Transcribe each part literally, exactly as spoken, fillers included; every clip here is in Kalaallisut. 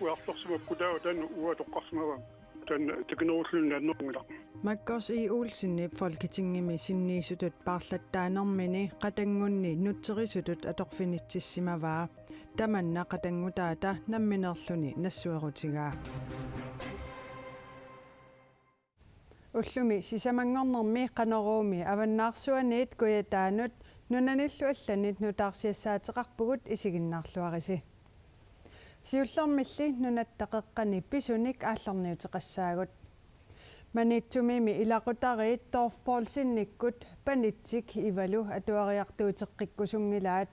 Ujartorsimappugut taava taanna uanga toqqarsimavara. Taanna takinerulluni annerunngilaq. Markus E. Olsenip Folketingimi sinniisutut paarlattaanermini qatanngunni nutserisutut atorfinitsissimavaa. Tamanna qatanngutaata nammineerluni nassuerutigaa. Ullumi sisamanngornermi Qanoruumi avannaarsuaniit Kujataanut nunanillu allanit nutaarsiassaateqarpugut, isiginnaarluarisi. Siullermilli nunatta qeqqani pisunik aallarniuteqassaagut. Maniitsumimi ilaqutariit Dorph Poulsenikkut Panitsik Ivalu atuariartuuteqqikkusunngilaat.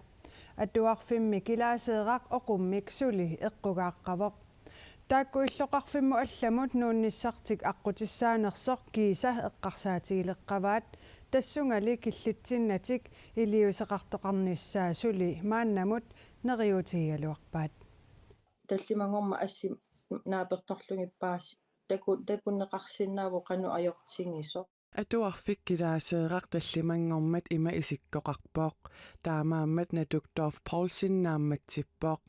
Atuarfimmi Kilaaseeraq oqummik suli eqqugaaqqavoq. Taakku illoqarfimmut allamut nuunnissartik aqqutissaanersoq kiisa eqqarsaatigileqqavaat, tassungali killitsinnatik iliuuseqartoqarnissaa suli maannamut neriuutigigaluarpaat. Tallimanngormat assi naapertorlugit paasi taku-, takuneqarsinnaavoq qanoq ajortigisoq. Atuarfik Kilaaseeraq tallimanngormat ima isikkoqarpoq. Taamaammat Natuk Dorph Poulsen naammatsippoq.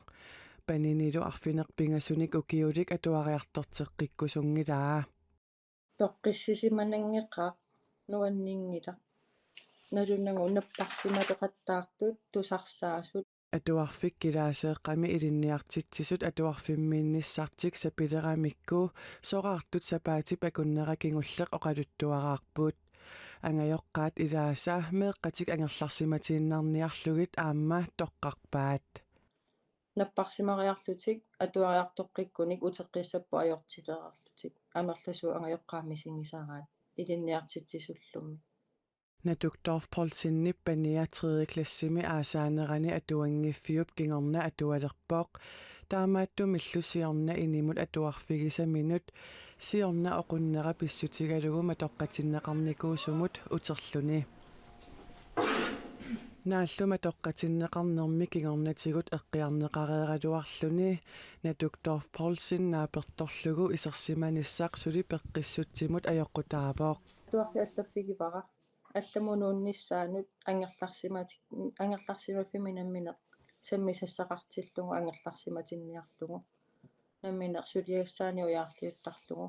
Paninilu arfineq-pingasunik ukiulik atuariartorteqqikkusunngilaa. Toqqissisimananngikkaaq, nuanninngilaq. Nalunagu napparsimatoqattaartut tusarsaasut. Atuarfik Kilaaseeqqami ilinniartitsisut atuarfimmiinnissartik sapileramikku soraartut sapaatip akunnera kingulleq oqaluttuaraarput. Angajoqqaat ilaasa meeqqatik angerlarsimatiinnarniarlugit aamma toqqarpaat. Napparsimariarlutik atuariartoqqikkunik uteqqissapput ajortilereerlutik. Amerlasuut angajoqqaat misigisaraat ilinniartitsisullumi. Natuk Dorph Poulsenip pania tredje klassimi aasaanerani atuanngiffiup kingorna atualerpoq. Taamaattumillu siorna inimut atuarfigisaminut siorna oqunnera pissutigalugu matoqqatinneqarnikuusumut uterluni. Naallu matoqqatinneqarnermi kingornatigut eqqiarneqareeraluarluni Natuk Dorph Poulsen naapertorlugu isersimanissaq suli peqqissutsimut ajoqutaavoq. Atuarfik allaffigivara allamut nuunnissaanut angerlarsimatik-, angerlarsimaffimmi nammineq sammisassaqartillugu angerlarsimatinniarlugu. Nammineq suliassaanik ujaarliuttarlugu.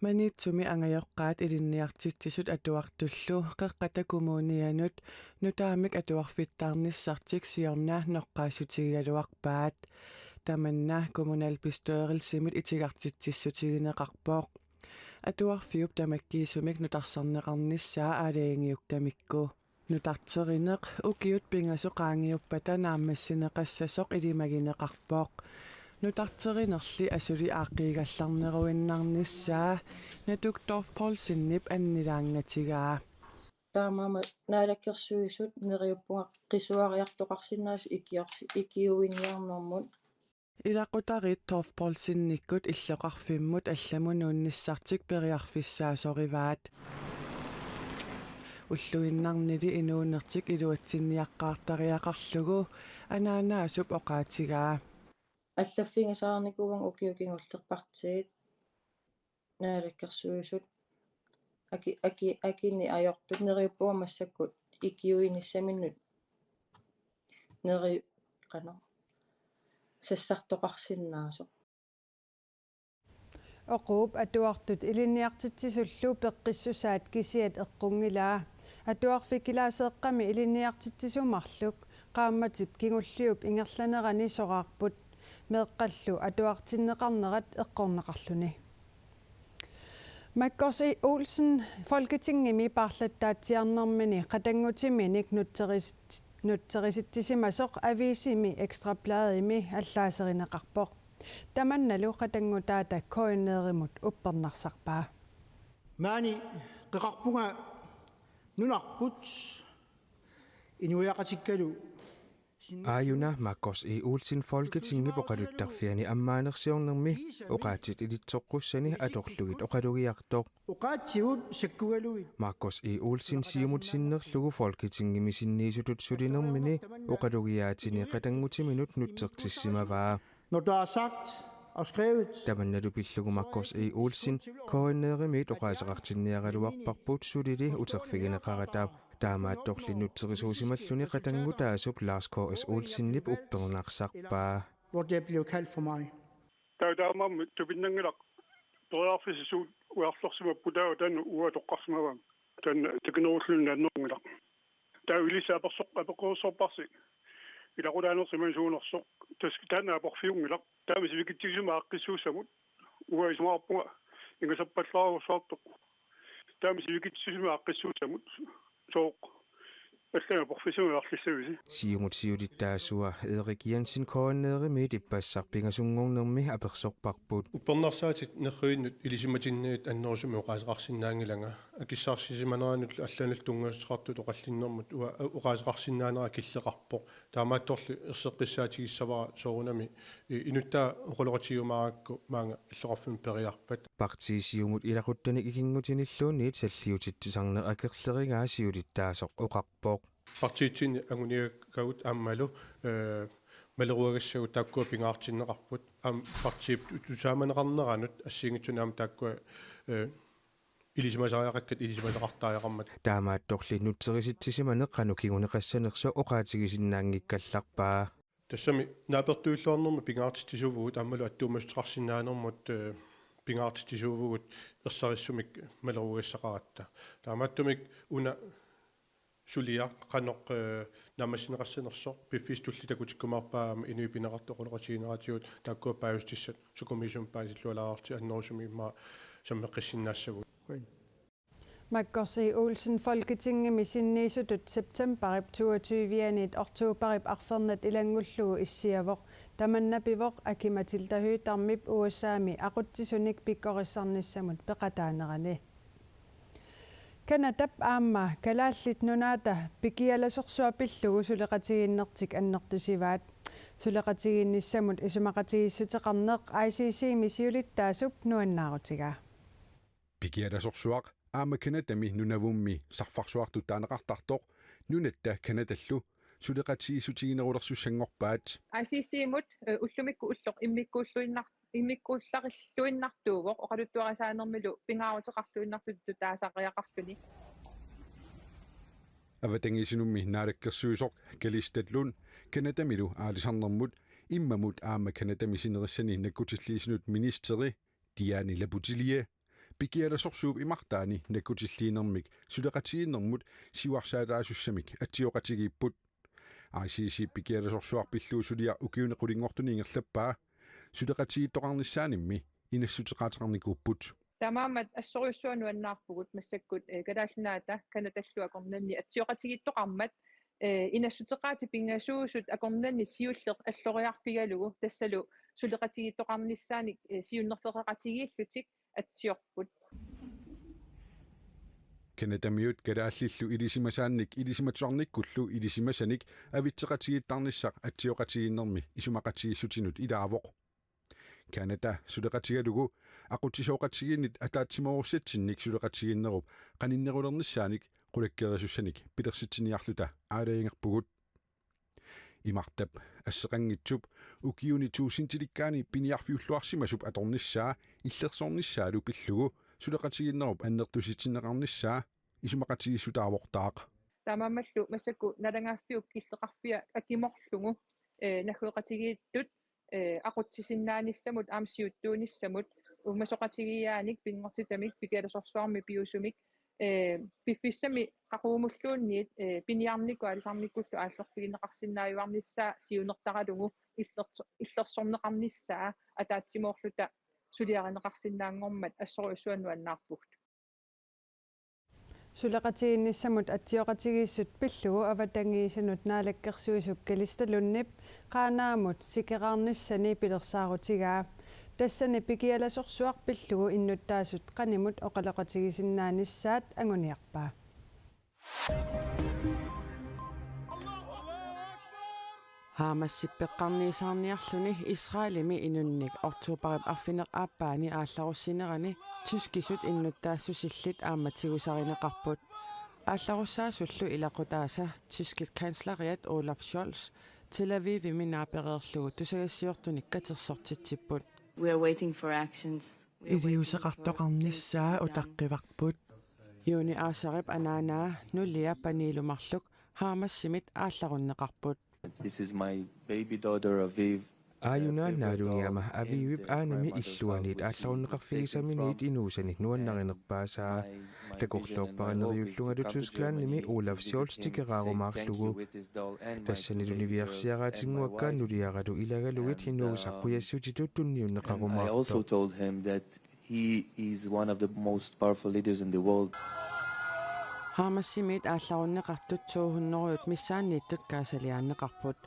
Maniitsumi angajoqqaat ilinniartitsisut atuartullu Qeqqata Kommunianut nutaamik atuarfittaarnissartik siorna noqqaassutigigaluarpaat. Tamanna kommunalbestyrelsimit itigartitsissutigineqarpoq. Atuarfiup tamakkiisumik nutarsarneqarnissaa aalajangiukkamikku. Nutarterineq ukiut pingasut qaangiuppata naammassineqassasoq ilimagineqarpoq. Nutarterinerli asuli aaqqiigallarneruinnarnissaa Natuk Dorph Poulsenip annilaangatigaa. Taamaammat naalakkersuisut neriuppunga qisuariartoqarsinnaasut ikiorsi-, ikiuiniarnermut. Ilaqutariit Dorph Poulsenikkut illoqarfimmut allamut nuunnissartik periarfissaasorivaat. Ulluinnarnili inuunertik iluatsinniaqqaartariaqarlugu anaanaasup oqaatigaa. Allaffigisaarnikuuagut ukiut kingulliit partiit Naalakkersuisut aki-, aki-, akinneq ajortut neriuppunga massakkut ikiuinissaminnut neri-, qanoq, sassartoqarsinnaasoq. Oquup atuartut ilinniartitsisullu peqqissusaat kisiat eqqunngilaa. Atuarfik Kilaaseeqqami ilinniartitsisumarluk qaammatip kingulliup ingerlanerani soraarput. Meeqqallu atuartinneqarnerat eqqorneqarluni. Markus E. Olsen Folketingimi paarlattaatsiarnermini qatanngutiminik nutseris-, nutserisitsimasoq aviisimi Ekstra Bladimi allaaserineqarpoq. Tamannalu qatanngutaata K N R-imut uppernarsarpaa. Maani qeqarpunga nunarput inuiaqatikkalu. Aajuna Markus E. Olsen Folketingip oqaluttarfiani ammaanersiornermi oqaatsit ilitsoqqussani atorlugit oqalugiartoq. Oqaatsigut sakkugalugit. Markus E. Olsen Siumut sinnerlugu Folketingimi sinniisutut sulinermini oqalugiaatini qatanngutiminut nutsertissimavaa. Når der er sagt og skrevet. Tamannalu pillugu Markus E. Olsen K N R-imiit oqaaseqartinniaraluarparput sulili uterfigineqarata. Taamaattorli nutserisuusimalluni qatanngutaasup Lars K S Olsenip uppernarsarpaa. hvor det er blevet kaldt for mig. Taava taamaammat tupinnanngilaq periarfissat suut ujarlersimapput, taava taanna uanga toqqarsimavara. Taanna takinerulluni annerunngilaq. Taava ilissi apersoq-, apeqqutissarparsi ilaqutaanersi imannak suunersoq. Tassa taanna aporfiunngilaq. Taama sivikitsisumik aaqqissuussamut. Uanga isumaqarpunga ingasappallaarujussuartoq. Taama sivikitsisumik aaqqissuussamut. Sooq. Allanik aporfissaq ujarlissavisi. Siumut siulittaasua Erik Jensen K N R-imiit ippassaq pingasunngornermi apersorparput. Uppernarsaatit nerrivinnut ilisimatinniit annerusumik oqaaseqarsinnaanngilanga. Akissarsisimaneranut allanut tunngassuteqartut oqallinnermut uanga oqaaseqarsinnaanera killeqarpoq. Taamaattorli erseqqissaatigissavara soorunami i-, inuttaa oqaloqatigiumaarakku maanga illoqarfimmut periarpat. Partii Siumut ilaquttanik ikinngutinilluunniit salliutitsisarneq akerlerigaa siulittaasoq oqarpoq. Partiitsinni anguniakkagut aammalu, eh, maleruagassagut taakkua pingaartinneqarput. Aamma partiip tu-, tusaamaneqarneranut assigiinngitsunik aamma taakkua, eh, ilisimasariaqakkat ilisimasaqartariaqarmata. Taamaattorli nutserisitsisimaneq qanoq kinguneqassanersoq oqaatigisinnaanngikkallarpaa. Tassami naapertuilluarnermi pingaartitsisuuvugut aammalu attuumassuteqarsinnaanermut, eh, pingaartitsisuuvugut ersarissumik maleruagassaqaratta. Taamaattumik una suliaq qanoq, eh, naammassineqassanersoq piffissaq tulliani takutikkumaarpaa aamma inuit pineqartut oqaloqatigineratigut taakkua paasissutissat sukumiisumik paasillualaarlutik annerusumik immaqa sammeqqissinnaassavagut. Makkorsi Olsen Folketingimi sinniisutut septembarip toogtyve-anit oktobarip arfernat ilanngullugu issiavoq. Tamanna pivoq Aki-Matilda Høegh-Damip U S A-mi aqutsisunik pikkorissarnissamut peqataanerani. Canadap aamma Kalaallit Nunaata pikialasorsuaq pillugu suleqatigiinnertik annertusivaat. Suleqatigiinnissamut isumaqatigiissuteqarneq I C C-mi siulittaasup nuannaarutigaa. Pikialasorsuaq aamma Canadami Nunavummi sarfarsuartut taaneqartartoq nunatta Canadallu suleqatigiissutiginerulersussanngorpaat. I C C-mut, eh, ullumikkut ulloq immikkuulluinnar-, immikkuullarilluinnartuuvoq oqaluttuarisaanermilu pingaaruteqarluinnartutut taasariaqarluni. Avatangiisinummi naalakkersuisoq Kalistat Lund Canadamilu aalisarnermut immamut aamma Canadami sinerissani nakkutilliisunut ministeri Diane Lapoutillier pikialasorsuup imartaani nakkutilliinermik suleqatigiinnermut siuarsaataasussamik atsioqatigiipput. I C C pikialasorsuaq pillugu suliaq ukiuni qulinngortuni ingerlappaa. Suleqatigiittoqarnissaanimmi inassuteqaateqarnikuupput. Taamaammat assorujussuaq nuannaarpugut massakkut, eh, Kalaallit Nunaata Canadallu akornanni atsioqatigiittoqarmat, eh, inassuteqaatit pingasuusut akornanni siulleq alloriarfigalugu tassalu suleqatigiittoqarnissaanik, eh, siunnerfeqaqatigiillutik atsiorput. Canadamiut kalaallillu ilisimasaannik ilisimatusarnikkullu ilisimasanik avitseqatigiittarnissaq atsioqatigiinnermi isumaqatigiissutinut ilaavoq. Canada suleqatigalugu aqutsisooqatigiinnit ataatsimoorussatsinnit suleqatigiinnerup qaninnerulernissaanik qulakkeerisussanik pilersitsiniarluta aalajangerpugut. Imartap asseqanngitsup ukiuni tuusintilikkaani piniarfiulluarsimasup atornissaa illersornissaalu pillugu suleqatigiinnerup annertusitinneqarnissaa isumaqatigiissutaavoq taaq. Taamaammallu massakkut naalagaaffiup killeqarfia akimorlugu, eh, naggueqatigiittut, eh, aqutsisinnaanissamut aamma siuttuunissamut uumasoqatigiiaanik pinngortitamik pikialasorsuarmik piusumik, eh, piffissami qaqugumulluunniit, eh, piniarnikkut aalisarnikkullu aallerfigineqarsinnaajuarnissaa siunertaralugu illerso-, illersorneqarnissaa ataatsimoorluta suliarineqarsinnaanngormat assorujussuaq nuannaarpugut. Suleqatigiinnissamut atsioqatigiissut pillugu avatangiisinut naalakkersuisup Kalistat Lundip Qaanaamut sikeraarnissani pilersaarutigaa. Tassani pikialasorsuaq pillugu innuttaasut qanimut oqaloqatigisinnaanissaat anguniarpaa. Hamasip peqqarniisaarniarluni Israelimi inunnik oktobarip arfineq-aappaani aallarussinerani tyskisut innuttaassusillit aamma tigusarineqarput. Aallarussaasullu ilaqutaasa tyskit kansleriat Olaf Scholz Tel Avivimi naapereerlugu tusagassiortunik katersortitsipput. We are waiting for actions. We are waiting for Iliuuseqartoqarnissaa things to be done. Utaqqivarput. Juuni aasarip anaanaa nulia paniilumarluk Hamasimit aallarunneqarput. This is my baby daughter, Aviv. Aajuna naalunngilaq Avivip aanami illuanit aallarunneqarfigisaminit inuusanit nuannarinerpaasaa. Takorloorpara neriullungalu Tysklandimi Olaf Scholz tikeraarumaarlugu. Tassanilu niviarsiaraatinnguakka nuliaralu ilagalugit inuusaq qujassutitut tunniunneqarumaartoq. He is one of the most powerful leaders in the world. Hamasimiit aallarunneqartut to hundrede missaanniittut Gazaliaanneqarput.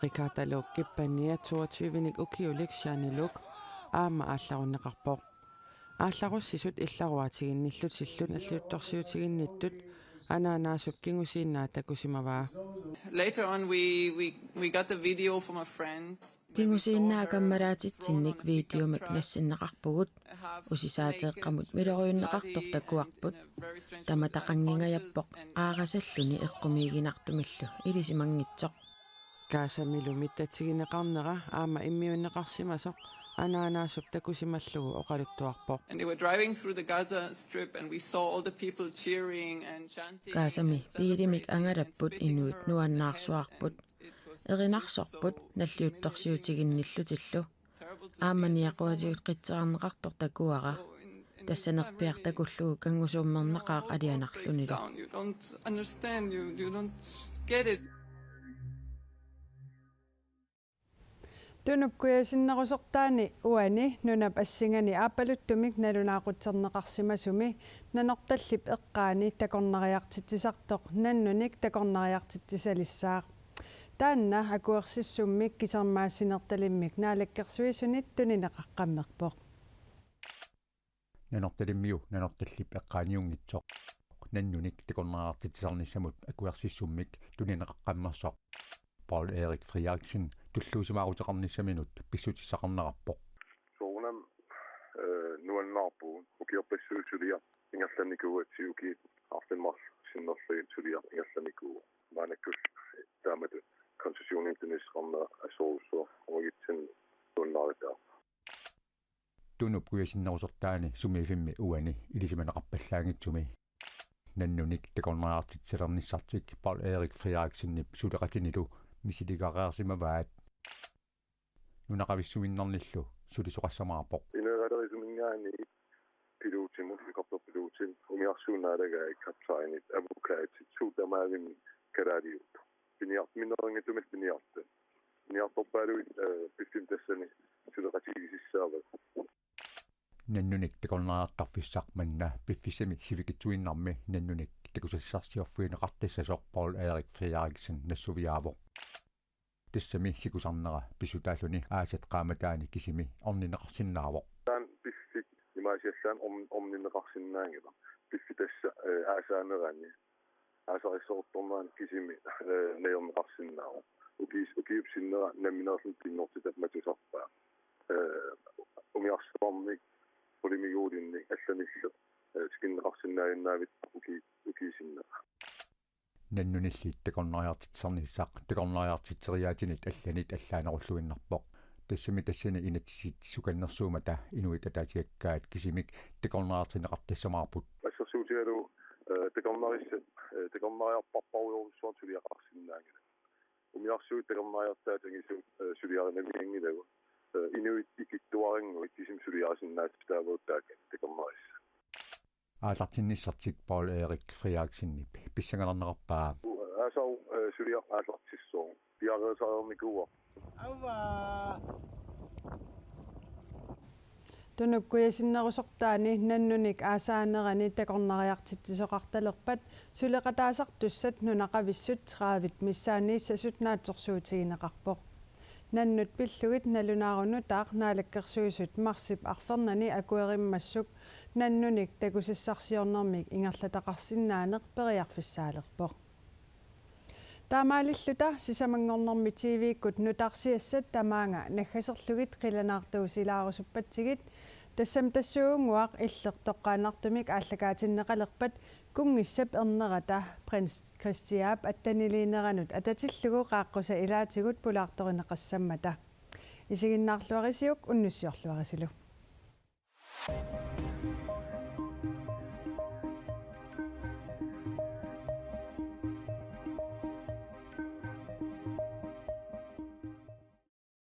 Ricardo Locke Pania toogtyvenik ukiulik Shani Locke aamma aallarunneqarpoq. Aallarussisut illaruaatiginnillutillu nalliuttorsiutiginnittut anaanaasup kingusiinnaa takusimavaa. Later on, we, we, we got the video from a friend. Kingusiinnaa kammalaatitsinnik videomik nassinneqarpugut. Usisaateeqqamut miloriunneqartoq takuarput. Tamataqanngingajappoq aarasalluni eqqumiiginartumillu ilisimanngitsoq. Gazamilu mitatsigineqarnera aamma immiunneqarsimasoq anaanaasup takusimallugu oqaluttuarpoq. And they were driving through the Gaza Strip, and we saw all the people cheering and chanting. Gazami biilimik angalapput inuit nuannaarsuarput. Erinarsorput nalliuttorsiutiginnillutillu. Aamma niaquatigut qitseqarneqartoq takuara. Tassanerpiaq takullugu kanngusuummernaqaaq alianarlunilu. You don't understand, you, you don't get it. Tunup kujasinnerusortaani uani nunap assingani aappaluttumik nalunaaqutserneqarsimasumi Nanortallip eqqaani takornariartitsisartoq Nannunik takornariartitsisalissaaq. Taanna akuersissummik kisermaassinertalimmik Naalakkersuisunit tunineqaqqammerpoq. Nanortalimmiu Nanortallip eqqaaniunngitsoq Nannunik takornariartitsisarnissamut akuersissummik tunineqaqqammersoq Poul Erik Frederiksen tulluusimaaruteqarnissaminut pissutissaqarnerarpoq. Soorunami nuannaarpugut ukiorpassuit suliaq ingerlanikuugatsigit ukiut arfineq-marluk sinnerlugit suliaq ingerlanikuuvoq. Maannakkut taamatut koncessionimik tunissaqarnera assorujussuaq uagutsinnut nuannaarutaavoq. Tunup kujasinnerusortaani sumiiffimmi uani ilisimaneqarpallaanngitsumi Nannunik takornariartitsisalernissartik Poul Erik Frederiksenip suleqatinilu misiligaareersimavaat. Nunaqavissuinnarnillu sulisoqassamaarpoq. Ineeralerisuminngaanniit pilotimut, helikopterpilotit, umiarsuit naalagaat, kaptajnit, advokatit, suut tamaavimmik kalaaliupput. Piniar-, minnerunngitsumik piniartut. Piniartorpaaluit piffissami tassani suleqatigiissavat. Nannunik takornariartarfissaq manna piffissami sivikitsuinnarmi Nannunik takusassarsiorfigineqartassasoq Poul Erik Frederiksen nassuiaavoq. Tassami sikusarnera pissutaalluni aasat qaammataani kisimi orninneqarsinnaavoq. Taanna piffik imaasiallaannaq orn-, orninneqarsinnaanngilaq. Piffissap tassa aasaanerani aasarissortornerani kisimi najorneqarsinnaavoq. Ukiis-, ukiup sinnera nammineerluni pinngortitap matusarpaa. Umiarsuarmik, qulimiguulinnik allanillu tikinneqarsinnaajunnaavit uki-, ukiisinnera. Nannunilli takornariartitsisarnissaq takornariartitseriaatinit allanit allaanerulluinnarpoq. Tassami tassani inatsisit sukannersuummata inuit ataasiakkaat kisimik takornariartinneqartassamaarput. Assersuutigalugu takornarissat takornariarparparujorujussuarnik suliaqarsinnaanngillat. Umiarsuit takornariartaat angisuut suliarinavianngilagut. Inuit ikittuarannguit kisimik suliarisinnaassutaavagut taakani takornarissat. Aallartinnissartik Poul Erik Frederiksenip pissanganarnerarpaa. Aasaq suliaq aallartissooq. Piareersarnikuuara. Tunup kujasinnerusortaani Nannunik aasaanerani takornariartitsisoqartalerpat suleqataasartussat nunaqavissut tredive missaanniissasut naatsorsuutigineqarpoq. Nannut pillugit nalunaarut nutaaq Naalakkersuisut marsip arfernanni akuerimmassuk Nannunik takusassarsiornermik ingerlataqarsinnaaneq periarfissaalerpoq. Taamaalilluta sisamanngornermi T V-kkut nutaarsiassat tamaanga naggaserlugit qilanaartuusilaarusuppatsigit, tassami tassuugunnguaq Illeq toqqaannartumik aallakaatinneqalerpat kunngissap ernerata Prins Christiap atteniliineranut atatillugu qaaqqusaat ilaatigut pulaartorineqassammata. Isiginnaarluarisiuk, unnussiorluarisilu.